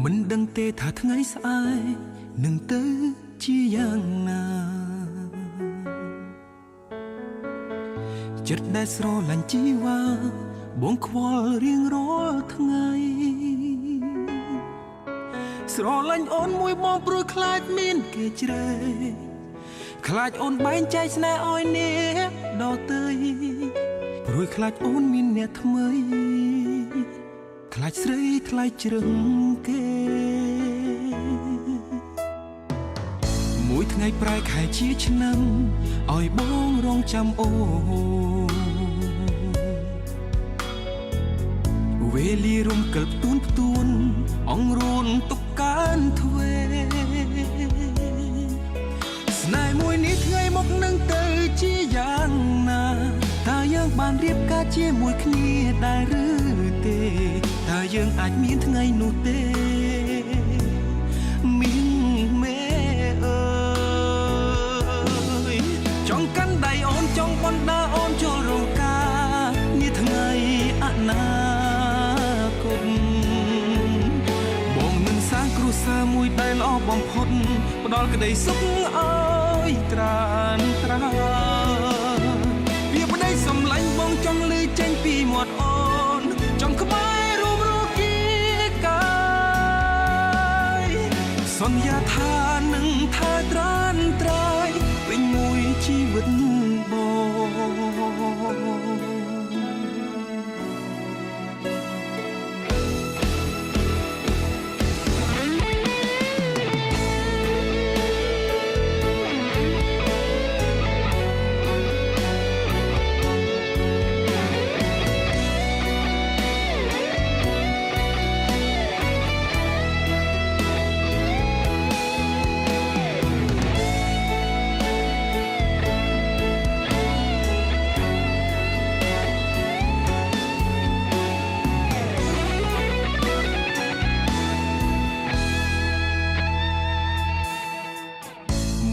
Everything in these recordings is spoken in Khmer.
មិនដឹងទេថាថ្ងៃស្អែកនឹងទៅជាយ៉ាងណាចិត្តដែលស្រឡាញ់ជីវ៉ាបងខ្វល់រៀងរាល់ថ្ងៃស្រឡាញ់អូនមួយបងព្រួយខ្លាចមានគេជ្រើខ្លាចអូនបែងចែកស្នេហ៍ឲ្យអ្នកដទៃព្រួយខ្លាចអូនមានអ្នកថ្មីខ្លាចស្រីថ្លៃជ្រឹងគេមួយថ្ងៃប្រែខែជាឆ្នាំឲ្យបងរងចាំអូនវេលារំកិលផ្ទួនផ្ទួនអង្រួនទុកកើនទ្វេស្នេហ៍មួយនេះថ្ងៃមកនឹងទៅជាយ៉ាងណាតើយើងបានរៀបការជាមួយគ្នាដែរឬទេតើយើងអាចមានថ្ងៃនោះទេមានមេអើយចង់កាន់ដៃអូនចង់បណ្ដាអូនចូលរោងការនេះថ្ងៃអនាគតបងនឹងសាងគ្រួសារមួយដែលល្អបំផុតផ្ដល់ក្តីសុខឲ្យត្រានត្រាវាប្តីសំឡាញ់បងចង់លឺចេញពីមាត់អូនចង់ក្បែររួមរគីកាយសន្យាថានឹងថែត្រានត្រាយពេញមួយជីវិតបង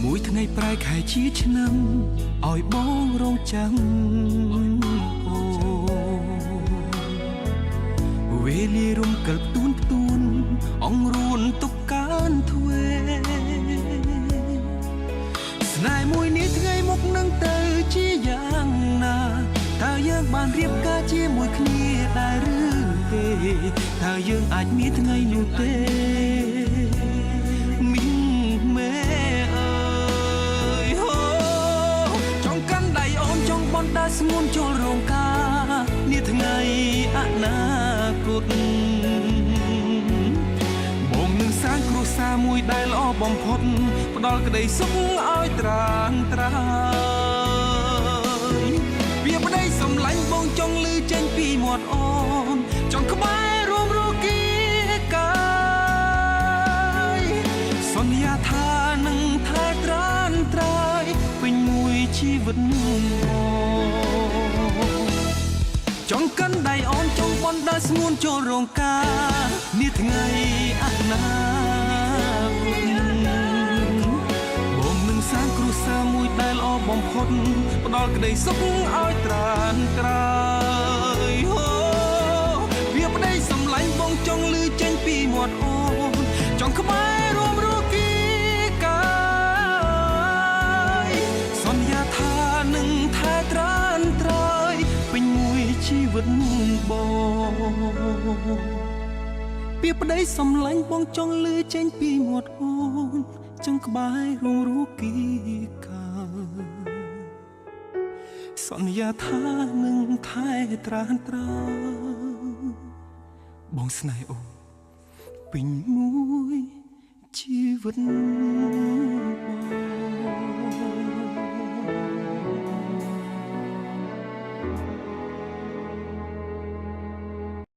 មួយថ្ងៃប្រែខែជាឆ្នាំឲ្យបងរងចាំអូវេលារំកិលផ្ទួនផ្ទួនអង្រួនទុកកើនទ្វេស្នេហ៍មួយនេះថ្ងៃមុខនឹងទៅជាយ៉ាងណាតើយើងបានរៀបការជាមួយគ្នាដែរឬទេតើយើងអាចមានថ្ងៃនោះទេមានមេអើយហូចង់កាន់ដៃអូនចង់បណ្ដាស្ងួនចូលរោងការនេះថ្ងៃអនាគតបងនឹងសាងគ្រួសារមួយដែលល្អបំផុតផ្ដល់ក្តីសុខឲ្យត្រានត្រាយវាប្តីសំឡាញ់បងចង់លឺចេញពីមាត់អូនចង់ក្បែររួមរគីកាយសន្យាថានឹងថែត្រានត្រាយពេញមួយជីវិតបងចង់កាន់ដៃអូនចង់បណ្ដាស្ងួនចូលរោងការនេះថ្ងៃអនាគតបងនឹងសាងគ្រួសារមួយដែលល្អបំផុតផ្ដល់ក្តីសុខឲ្យត្រានត្រាយហូវាប្តីសំឡាញ់បងចង់លឺចេញពីមាត់អូនចង់ក្បែររួមរគីកាយសន្យាថានឹងថែត្រានត្រាយពេញមួយជីវិតបងពីប្តីសំឡាញ់បងចង់លឺចេញពីមាត់អូនចង់ក្បែររួមរគីកាយសន្យាថានឹងថែត្រានត្រាយបងស្នេហ៍អូនពេញមួយជីវិតបង